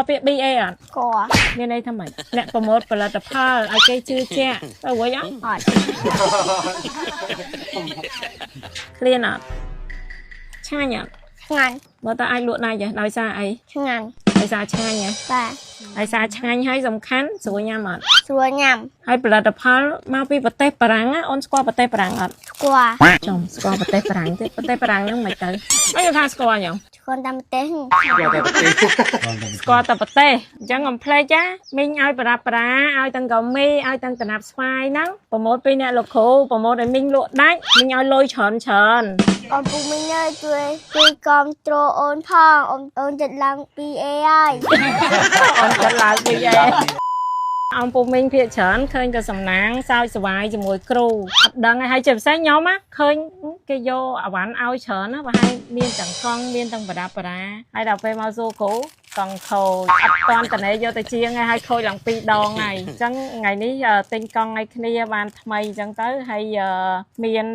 ល់ពាក្យ BA អត់ ស្គាល់ មានន័យថាម៉េចអ្នក promote ផលិតផលឲ្យគេជឿជាក់ទៅរួចអត់ អត់ ឃ្លានអត់ឆ្ងាញ់អត់ ឆ្ងាញ់ មើលតើអាចលក់ដែរចេះដោយសារអី ឆ្ងាញ់ ដោយសារឆ្ងាញ់ហ៎ បាទ ដោយសារឆ្ងាញ់ហើយសំខាន់ស្រួលញ៉ាំអត់ ស្រួលញ៉ាំ ហើយផលិតផលមកពីប្រទេសបារាំងណាអូនស្គាល់ប្រទេសបារាំងអត់ ស្គាល់ ចំស្គាល់ប្រទេសបារាំងទេប្រទេសបារាំងហ្នឹងមិនទៅមិនថាស្គាល់ញ៉ឹង ស្គាល់តាមប្រទេស ស្គាល់តែប្រទេសអញ្ចឹងកុំភ្លេចចាមីងឲ្យប្រាប្រាឲ្យទាំងកមីឲ្យទាំងតំណាប់ស្វាយហ្នឹង promote ពីអ្នកលោកគ្រូ promote ឲ្យមីងលក់ដាច់មីងឲ្យលុយច្រើនច្រើន អូនពូមីងអើយជួយជួយគ្រប់ត្រូលអូនផងអូនអូនចិត្តឡើង 2A ហើយ អូនចិត្តឡើងពីឯងអង្គពូមីងភាកច្រើនឃើញតែសំណាងសើចសប្បាយជាមួយគ្រូអត់ដឹងហើយជាពិសេសខ្ញុំណាឃើញគេយកអវ៉ាន់ឲ្យច្រើនណាប្រហែលមានទាំងកង់មានទាំងប្រដាប់ប្រដាហើយដល់ពេលមកសួរគ្រូកង់ខូចអត់តាន់តនេយកទៅជាងហើយខូចឡើងពីរដងហើយអញ្ចឹងថ្ងៃនេះទិញកង់ឲ្យគ្នាបានថ្មីអញ្ចឹងទៅហើយមាន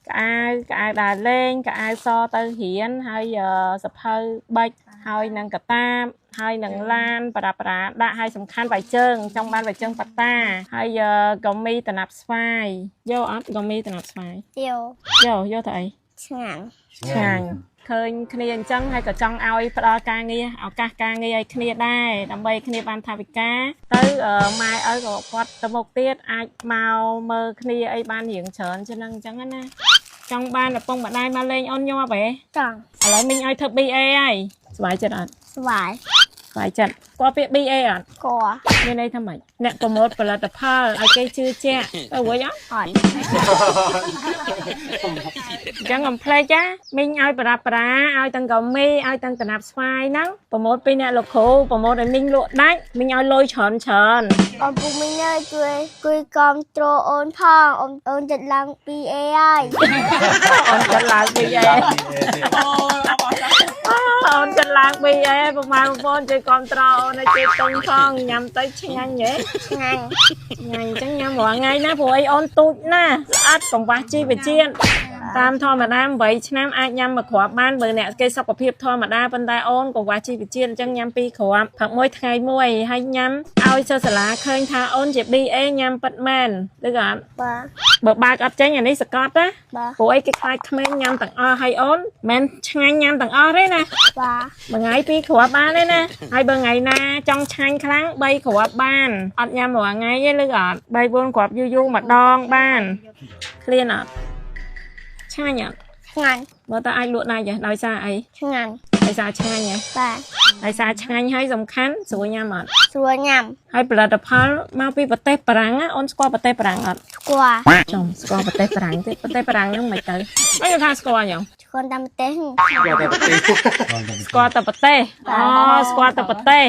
កៅកៅដើរលេងកៅសទៅរៀនហើយសភៅបិចហើយនឹងកតាបហើយនឹងឡានប្រដាប់ប្រដាដាក់ហើយសំខាន់បាយជើងចង់បានបាយជើងប៉ាតាហើយក៏មីតំណាប់ស្វាយយកអត់ក៏មីតំណាប់ស្វាយ យក យកយកទៅអី ឆ្ងាញ់ ឆ្ងាញ់ឃើញគ្នាអញ្ចឹងហើយក៏ចង់ឲ្យផ្ដល់ការងារឱកាសការងារឲ្យគ្នាដែរដើម្បីគ្នាបានថវិកាទៅម៉ែឪក៏គាត់ទៅមុខទៀតអាចមកមើលគ្នាអីបានរៀងច្រើនជាងហ្នឹងអញ្ចឹងណាចង់បានឪពុកម្ដាយមកលេងអូនញាប់ហ៎ ចង់ ឥឡូវមីងឲ្យធ្វើ BA ហើយស្បាយចិត្តអត់ ស្វាយ ស្បាយចិត្តស្គាល់ពាក្យ BA អត់ ស្គាល់ មានន័យថាម៉េចអ្នក promote ផលិតផលឲ្យគេជឿជាក់ទៅរួចអត់ អត់ អញ្ចឹងកុំភ្លេចចាមីងឲ្យប្រាប្រាឲ្យទាំងកមីឲ្យទាំងតំណាប់ស្វាយហ្នឹង promote ពីអ្នកលោកគ្រូ promote ឲ្យមីងលក់ដាច់មីងឲ្យលុយច្រើនច្រើន អូនពូមីងអើយជួយជួយគ្រប់ត្រូលអូនផងអូនអូនចិត្តឡើង 2A ហើយ អូនចិត្តឡើងពីអេអូនចិត្តឡើងពីអេប្រហែលបងប្អូនជួយគ្រប់ត្រូលអូនឲ្យជួយតុងផងញ៉ាំទៅឆ្ងាញ់ហ៎ ឆ្ងាញ់ ឆ្ងាញ់អញ្ចឹងញ៉ាំរាល់ថ្ងៃណាព្រោះអីអូនទូចណាស់ស្អាតកង្វះជីវជាតិតាមធម្មតា8ឆ្នាំអាចញ៉ាំមួយគ្រាប់បានបើអ្នកគេសុខភាពធម្មតាប៉ុន្តែអូនកង្វះជីវជាតិអញ្ចឹងញ៉ាំពីរគ្រាប់ផឹកមួយថ្ងៃមួយហើយញ៉ាំឲ្យសិស្សសាលាឃើញថាអូនជា BA ញ៉ាំពិតមែនឬក៏អត់ បាទ បើបើកអត់ចេញអានេះសកត់ណា បាទ ព្រោះអីគេខ្លាចក្មេងញ៉ាំទាំងអស់ហើយអូនមិនឆ្ងាញ់ញ៉ាំទាំងអស់ទេណា បាទ មួយថ្ងៃពីរគ្រាប់បានទេណាហើយបើថ្ងៃណាចង់ឆាញ់ខ្លាំង3គ្រាប់បានអត់ញ៉ាំរាល់ថ្ងៃទេឬក៏អត់3 4គ្រាប់យូរយូរម្ដងបានឃ្លានអត់ឆ្ងាញ់អត់ ឆ្ងាញ់ មើលតើអាចលក់ដែរចេះដោយសារអី ឆ្ងាញ់ ដោយសារឆ្ងាញ់ហ៎ បាទ ដោយសារឆ្ងាញ់ហើយសំខាន់ស្រួលញ៉ាំអត់ ស្រួលញ៉ាំ ហើយផលិតផលមកពីប្រទេសបារាំងណាអូនស្គាល់ប្រទេសបារាំងអត់ ស្គាល់ ចំស្គាល់ប្រទេសបារាំងទេប្រទេសបារាំងហ្នឹងមិនទៅមិនថាស្គាល់ញ៉ឹង ស្គាល់តាមប្រទេស ស្គាល់តែប្រទេសអូស្គាល់តែប្រទេស